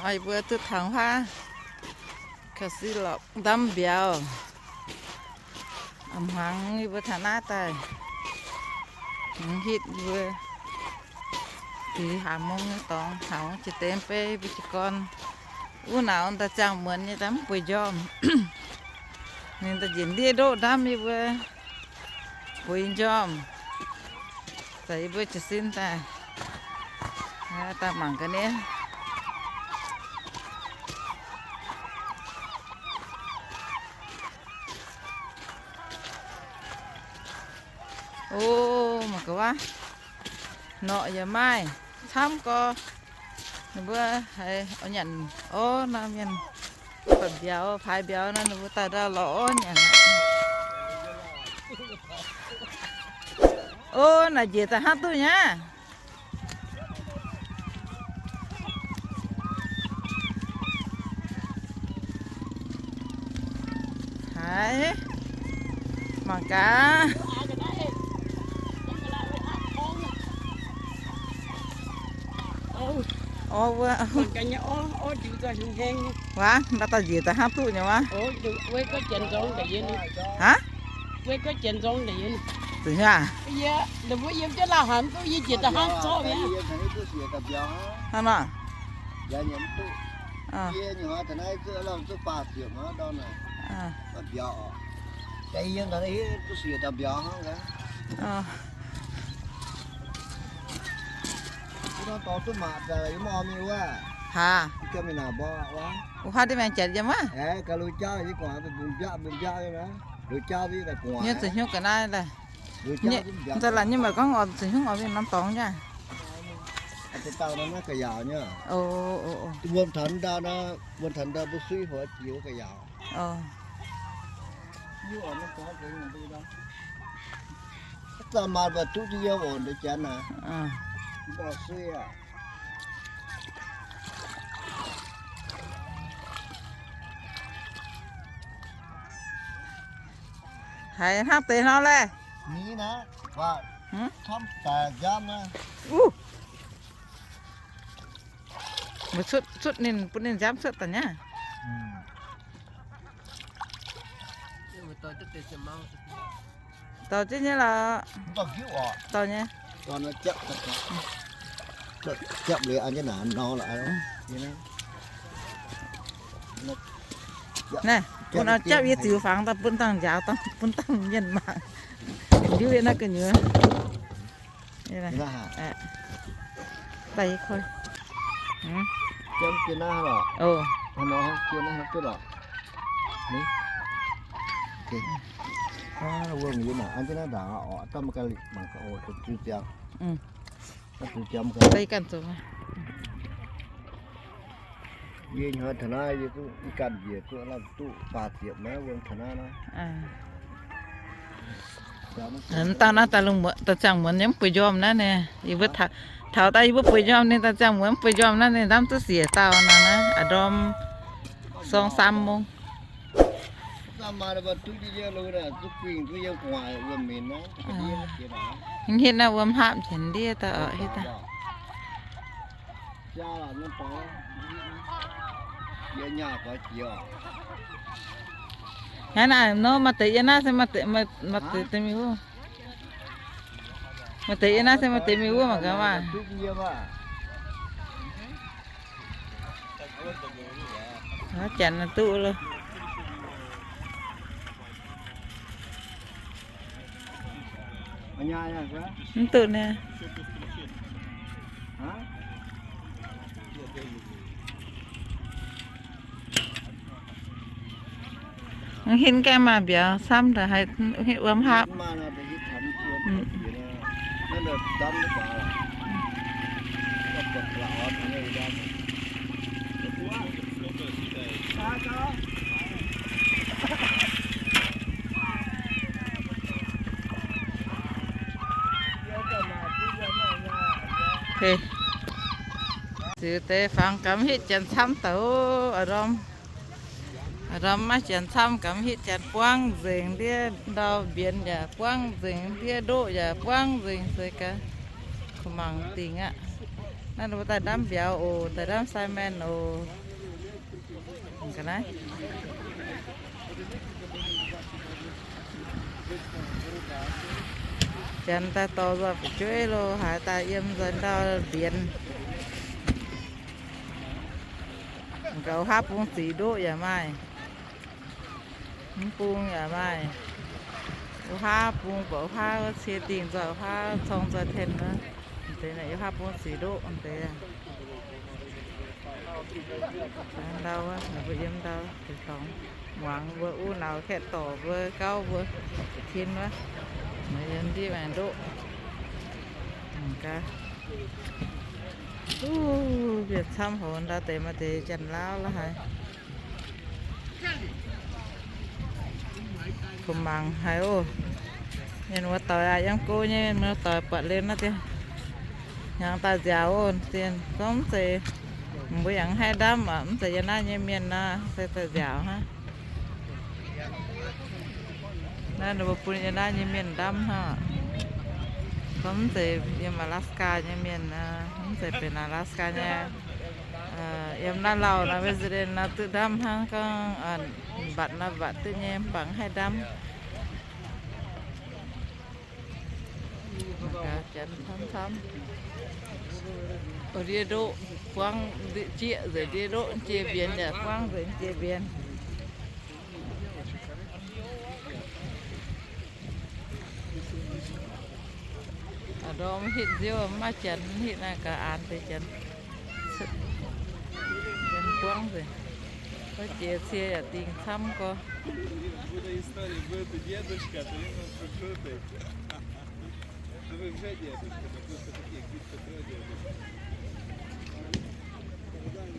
Yie mbuo duqv taux huaav, kaux si lorqc ndamv mbiauz. A'hmuangx yie mbuo taux naaiv daaih, hmz hitv yie mbuo dix hlaax mong nyei dorngx, hlaax mong jiex deix fei mbuo jiez gorn. Wuov nauz daaih ziangh muonz nyei daaih mv bueix njormh. Ninh daaih njiec ndiev ndoqv ndamv yie mbuo bueix njormh. Daaih yie mbuo jiez sin daaih, daaih mangc ga'naaiv. O, mangc gaax wuov, norqc yaac maaih camv gorx. Ninh mbuo haiz oix nyanc orv nor, mienh buatc mbiauz, paaix mbiauz nor, ninh mbuo daaih ndau lorz orv nyanc. O, naaic njiec daaih hnangv duqv nyei aqv. Haiz, mangc gaax. Orv wuov, waac, ndau daaih njiec daaih hnangv duqv nyei waac. Aav, zuqc hnangv aav. Hnangv nor. Aav, wuov haav ndiev maengx janx yiem wuov. Nyei zuqc hnyouv ga'naaiv daaih. Za'gengh nyei maaih gorngv oix zuqc hnyouv oix mingh norm dorngx nyei. Wuom taux ndau, wuom taux ndau mbuo suiv hoc jiex wuov ga'yaauc. Za'gengh maaih mbuo duqv jienv yiem oc, ndeic janx naaic. Mbuo suiv aqv. Haiz hnangv deix hnangv laeh. Mbuo cuotv, cuotv ninh, bun ninh nziaamv cuotv daaih nyei. Dorh jienv nyei lorqc. Dorh nyei. Naaiv, bun oix japv yie ziux fangx daaih bun dangh njaaux daaih bun dangh mienh mangc. Liuz yie naaiv gu'nyuoz. Daaih, yie hnoi taux naaiv yie duqv ganh njiec duqv lamh duqv faah ziepc naaiv wuom taux naaiv naaiv. Dauh naaiv daaih lungh muonz, daaih ziangh muonz nyei mv bueix njormh naaiv ninh. Yie mbuo taux daaih yie mbuo bueix njormh ninh, daaih ziangh muonz mv bueix njormh naaiv ninh ndamv duqv siec dauh naaiv, a'ndorm สองสาม mong. Mv hitv naaiv wuom hapv njiec ndiev daaih oc, hitv daaih. Hnangv naaic nor, maaih deix yiem naaiv se maaih deix, maaih deix mingh wuov. Maaih deix yiem naaiv se maaih deix mingh wuov mangc gaax maah. Janx duqv loh. Mv duqv naaiv. Mv hitv gaengh maaih mbiauz camv daaih haiz hitv wuom hapv. Ziux deix fangx gamh hitv janx camv daaih oc. A'ndorm maiv janx camv gamh hitv janx buangv nzengc ndiev ndau mbienx yaac buangv nzengc ndiev ndoqv yaac buangv nzengc se gaax. Kuv mangc dingc aqv. Naaiv mbuo daaih ndamv mbiauz oc, daaih ndamv sai maen oc. Naaiv janx daaih dorh nzoih fu'jueiv lo, haaix daaih yiem nzoih ndau mbienx. Gauh wuov haav bung ziqc ndoqv yaac maaih, mv bung yaac maaih. Wuov haav bung baac wuov haav cie dingh nzoih, wuov haav corng nzoih ten wuov. Deix naaic wuov haav bung ziqc ndoqv deix. Ndau wuov, mbuo yiem ndau deix dorngx muangx mbuo uv nauz kaeqv dorc mbuo gauv mbuo tin wuov. Mbuo yiem ndiev maengx ndoqv. Gaax, mbienc camv hoz ndau deix maaih deix janx-laauv la'haiz. Kuv mangc haiz oc. Mienh muoz-doic aac, yiem go nyei mienh muoz-doic buatc liuz naaiv dien hnyangx daaih nziaauc oc. Dien gorngv mv zeiz, mbuo yaac mv haih ndamv aac, mv zeiz yiem naaiv nyei mienh nor se daaih nziaauc hnangv. Naaiv ninh mbuo bun yiem naaiv nyei mienh ndamv hnangv. Gorngv mv zeiz yiem Alaska nyei mienh, mv zeiz benx Alaska nyei, yiem naaiv lauh nor resident nor duqv ndamv hnangv. Gorngv mbatc nor mbatc duqv nyei, mv baac mv haih ndamv. Janx camv camv. Ndie ndoqv buangv jieqv nzengc, ndie ndoqv jiex mbienx yaac buangv nzengc jiex mbienx. Aa, ndorm hitv nziouv mv maaih janx, hitv naaiv gaax aanx deix janx. Janx buangv nzengc. Wuov jiex cie yaac dingh camv gorx.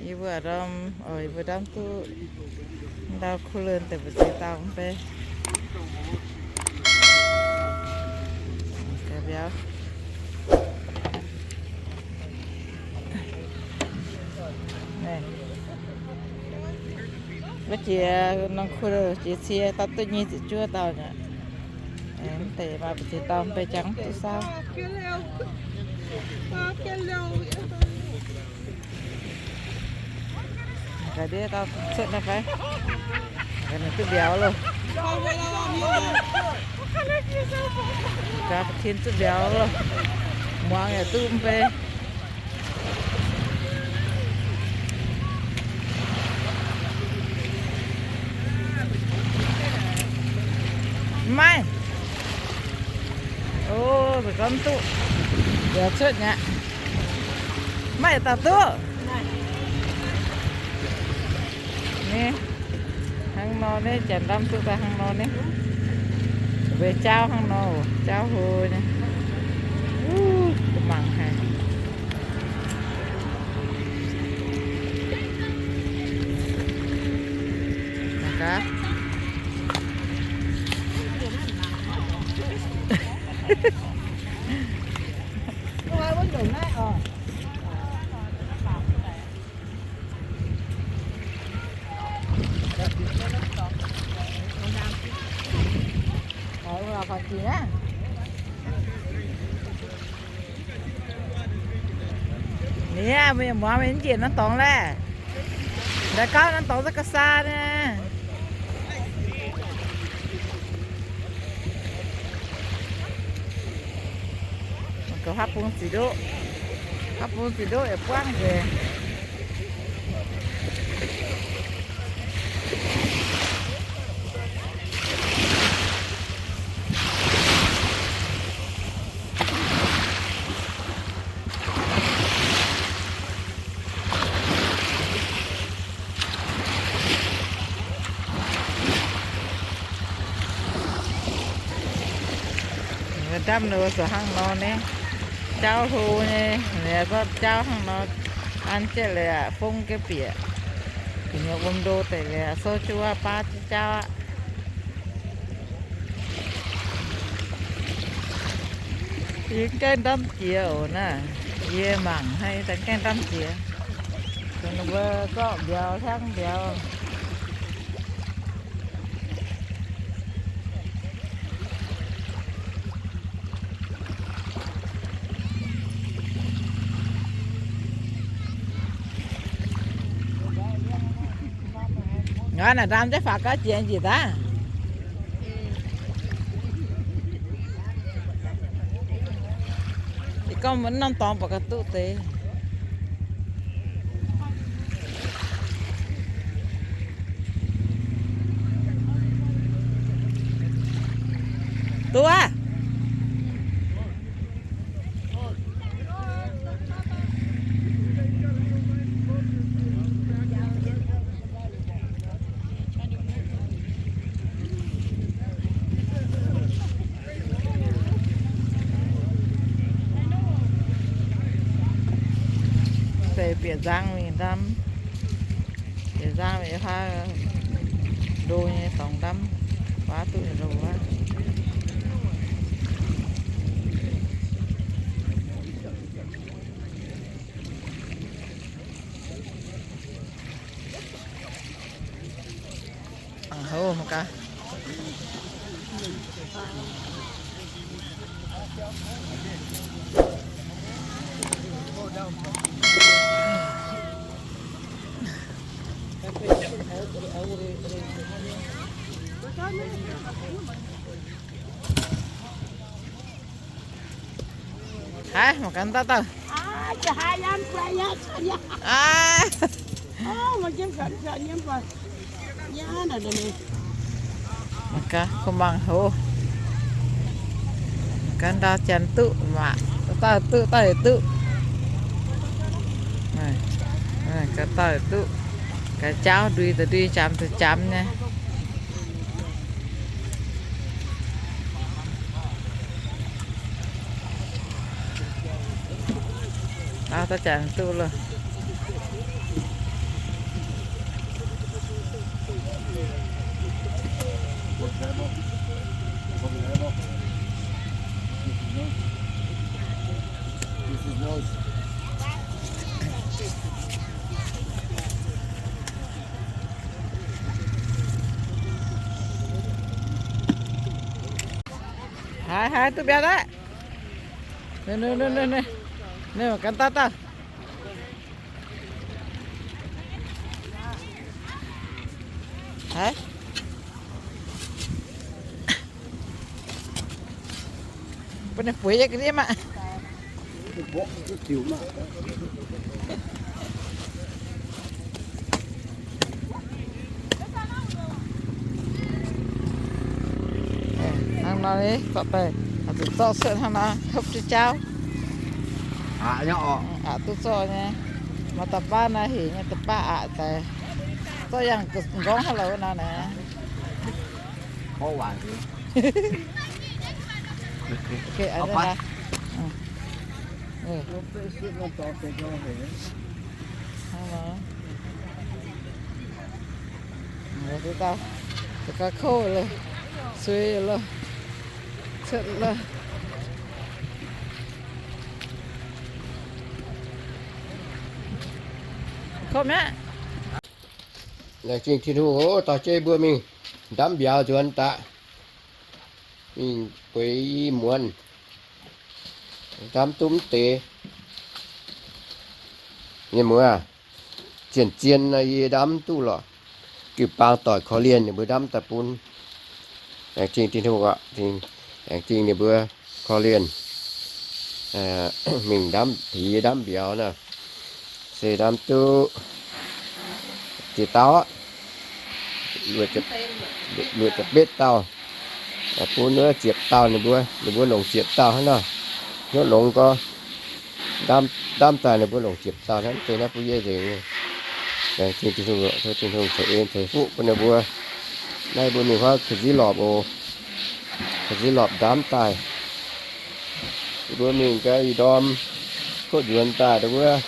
Yie mbuo ndorm, yie mbuo ndamv duqv ndau kuv leun deix mbu'ziex dauh mv bei. Mbiauz. Wuov jiex norm kuv leun jiex cie daaih duqv nyic ziepc juov dauh nyei. Mv deix maaih mbu'ziex dauh mv bei jangv duqv saauv. Gaax ndiev dauh cuotv naaiv fai? Gaax ninh duqv mbiauz loh. Gaax tin duqv mbiauz loh. Muangx yaac duqv mv bei. Mv maaih. O, se gorngv duqv, yaac cuotv nyei aqv. Mv maaih dauh duqv. Ni, hnangv nor ni, janx ndamv duqv daaih hnangv nor ni. Mbuo jaauv hnangv nor, jaauv hlo nyei. Wuov, mangc haic. Mangc gaax. Ni, mbuo yaac muangx mingh njiec norm dorngx laeh. Ndaaih gauh norm dorngx za'gengh saa nyei. Mangc gaax haav bung ziqc ndoqv. Haav bung ziqc ndoqv yaac buangv nzengc. Ndamv ninh mbuo zuqc hnangv nor ni, jaauv hlo nyei, ninh mbuo zorqv jaauv hnangv nor an jienv leiz aqv, fong jienv bieqc. Gu'nyuoz wuom ndo deix leiz aqv, souv jienv wuov baav jienv jaauv aqv. Yie mv gaengh ndamv jiex oc naaiv. Yie mangc hnangv yie daaih gaengh ndamv jiex. Ninh mbuo zorqv mbiauz hlangv mbiauz. Gaax naaic ndam jienv faaux gauv jiex njiec daaih. Ih gorngv mv norm dorngx baac gauh duqv deix. Duqv aqv. Deix bieqc nzang mingh ndamv. Bieqc nzang mingh hlaax ndo nyei dorngx ndamv, waav duqv nyei ndo wuov. Mangc houv mangc gaax. Haiz mangc gaax dauh dauh. Aav, mangc gaax kuv mangc houv. Gaax ndau janx duqv maah, dauh duqv, dauh duqv. Gaax dauh duqv, gaax jaauv ndui da'ndui, jamx da'jamx nyei. Aav, dauh janx duqv loh. Haiz, haiz duqv mbiauz daaih. Ninh, ninh, ninh, ninh, ninh, ninh mangc gaax dauh dauh. Haiz. Bun ninh bueix yie ga'ndiev maah. Hnangv nor, zorqv daaih, zuqc zorqv cuotv hnangv nor, hopv jienv jaauv. Aqc duqv zorqv nyei. Maaih da'baav naaiv hec nyei, da'baav aqc daaih. Zorqv yangh nqorngv hnangv louz nor naaic. Dauh, da'gaux kouv loh, suix loh, cuotv loh. Kouv mi'aqv. Laengz zingh Tin-Hungh oc, dorh jienv mbuo mingh ndamv mbiauz nzuonx daaih. Mingh bueix i muonz, ndamv duqv mv deix. Mienh muoz, zien-zien yie ndamv duqv lorqc. Jiu-baang doic korv-lienh ninh mbuo ndamv daaih bun. Laengz zingh Tin-Hungh oc, laengz zingh ninh mbuo korv-lienh mingh ndamv, tengx yie ndamv mbiauz nor. Se ndamv duqv ziex dauh, luoqc ziepc betv dauh, bun wuov ziepc dauh ninh mbuo, ninh mbuo longc ziepc dauh hnangv nor. Hnyouv longx gorx, ndamv daaih ninh mbuo longc ziepc dauh hnangv. Deix naaiv bun yie nzengc. Laengz zingh Tin-Hungh, tov Tin-Hungh ceix en ceix fuqv bun ninh mbuo. Naaiv mbuo mingh huaav ga'nziev lorpc oc. Ga'nziev lorpc ndamv daaih. Mbuo mingh gau ih ndorm kuotv nzuonx daaih wuov,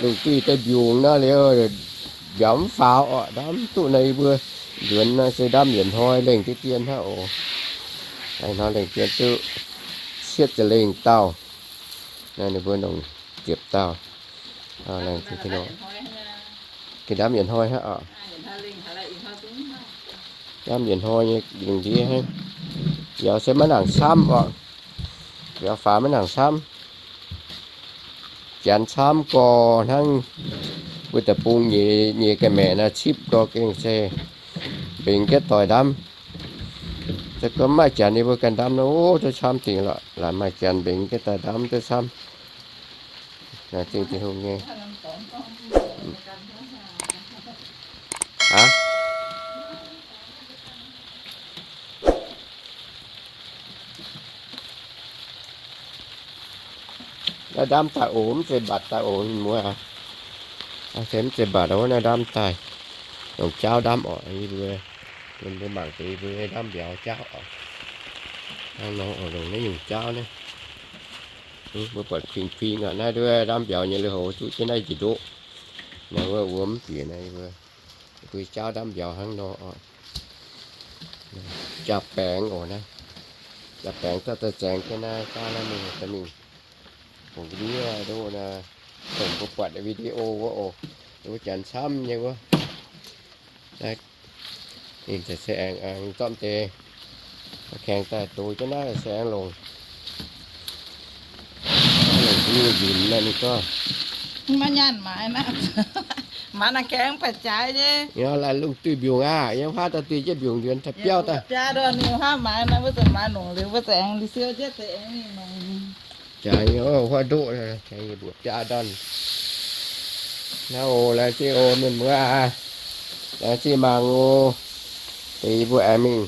lungh duih deix mbiungc nor liuz, mbiauz mv faaux orqc, ndamv duqv naaiv yie mbuo nzuonx naaiv se ndamv yietc hnoi lengh deix dien hnangv oc. Hnoi lengh dien duqv cietv ziepc lengh dauh. Naaiv ninh mbuo longc ziepc dauh. Gengh ndamv yietc hnoi hnangv oc. Ndamv yietc hnoi nyei lengh ndiev hnangv. Mbiauz se maiv nangc camv oc. Mbiauz faaux maiv nangc camv. Janx camv gorx hnangv. Mbuo deic-bung nyei, nyei ga'maeqc naaiv cipv ndor gengh se mbengx jienv doix ndamv. Se gorngv maaih janx yie mbuo ganh ndamv nor, ov, duqv camv dingc lorqc. Laaic maaih janx mbengx jienv doix ndamv duqv camv. Naaiv zingh Tin-Hungh nyei. Aav, naaiv ndamv daaih oc, mv zeiz mbatc daaih oc, mienh muoz. Mv zeiz mbatc oc, naaiv ndamv daaih longc jaauv ndamv oc. Yie mbuo, mienh mbuo mangc deix yie mbuo ndamv mbiauz jaauv oc. Hnangv nor oc, longc naaiv nyungc jaauv naaiv. Mbuo buatc kuingx-kuingx oc, naaiv nduov ndamv mbiauz nyei lui-houx duqv jienv naaiv njiec ndoqv. Naaiv wuov wuom mv bieqc naaiv, yie mbuo, yie mbuo jaauv ndamv mbiauz hnangv nor oc. Jaa-baengx oc naaiv. Jaa-baengx zorqv daaih zaengx jienv naaiv, jaav naaiv mingh, daaih mingh fungx ndiev ndoqv naaiv, dongh mbuo buatc video wuov oc. Wuov janx camv nyei wuov. Naaiv ninh se aengx, aengx zorqv deix kaengx daaih dox jienv naaiv se aengx longc, longc nzunc naaiv ninh gorngv. Maiv nyaanh maaiz naaiv. Maaiz naaiv kaengx baac jaaix nyei. Yie laih lungh duih mbiungc aqv, yie huaav daaih duih jienv mbiungc nzuonx taux biauv daaih. Biaa ndorn ninh huaav maaiz naaiv, wuov zanc maaiz longc liuz, wuov zanc aengx siou jienv deix aengx mingh longc. Jaaix nyei, huaav ndoqv, jaaix nyei mbuoqc biaa ndorn. Naaiv oc, laengz zingh oc mienh muoz aac, laengz zingh mangc oc. Deix yie mbuo aengx mingh,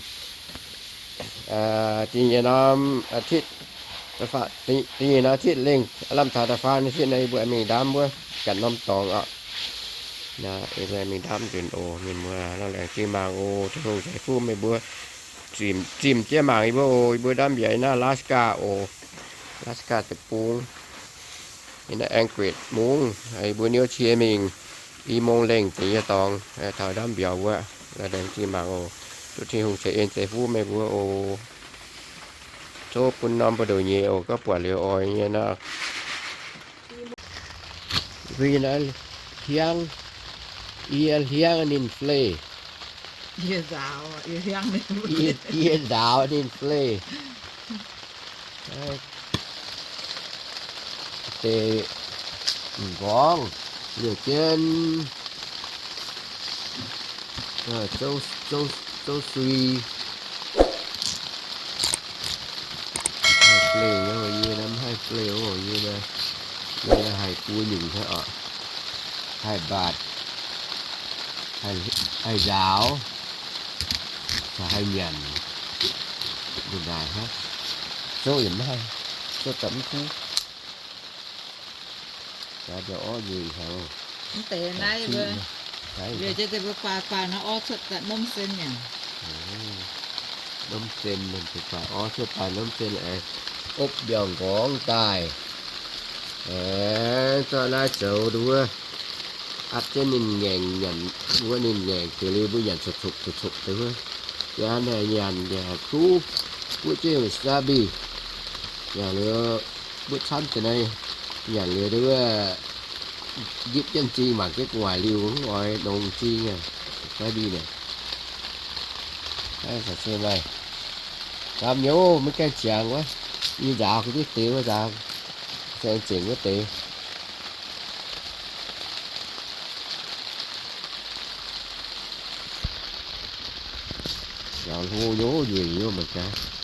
da'nyeic norm อาทิตย์, da'nyeic norm อาทิตย์ lengh, lamh taux da'faam อาทิตย์ naaiv yie mbuo aengx mingh ndamv wuov ganh norm dorngx oc. Naaiv yie mbuo aengx mingh ndamv nzunc oc mienh muoz, laengz zingh mangc oc. Tin-Hungh ceix fuqv meih mbuo zimc, zimc jienv mangc yie mbuo oc. Yie mbuo ndamv mbiauz naaiv Alaska oc, Alaska deic-bung. Yie naaiv Anchorage mungv, yie mbuo niouv cie mingh i mungz lengh deix nyei dorngx taux ndamv mbiauz wuov. Laengz zingh mangc oc. Duqv Tin-Hungh ceix en ceix fuqv meih mbuo oc. Tov bun norm buoz-ndoqv nyei oc, gorngv buatc liuz oix nyei nor. Yie naaiv hliangv, yie hliangv ninh fleih. Yie nzaaux ninh fleih. Deix m'nqorngv liouh jienv zouv sui. Haih fleih nyei, yie naaiv mv haih fleih oc. Yie naaiv, yie naaiv haih buo nyungc hnangv oc. Haih mbatc, haih nzaaux, caux haih nyanc. Ndongc naaic hnangv. Zouv yaac mv haih, zouv gapv mv kuv. Jaax mbiauz orv nzueic haic. Mv deix naaiv mbuo, liouh jienv deix mbuo guaax guaax nor orv cuotv daaih nomv sen mi'aqv. Nomv sen, mbuo guaax orv cuotv daaih nomv sen aengx opv mbiauz nqorngv daaih. Aengx zorqv naaiv zoux nduov, atv jienv ninh ngaengc nyanc wuov, ninh ngaengc deix liuz mbuo nyanc copc copc copc copc deix wuov. Yaac naaic nyanc yaac kuv, buov jienv wasabi. Yaac liuz mbuo camv deix naaiv nyanc liuz nduov, ndipv jienv m'zing mangc jienv gu'nguaaic liuz mv oix nongx m'zing aqv. Wasabi naaic, naaiv caux se maaih camv nyei, maiv gaengh ziangx wuov. Yie nzaaux ga'ndiev deix wuov, nzaaux se aengx zengc wuov deix. Nzaaux hlo nyei, nzueic nyei mangc gaax.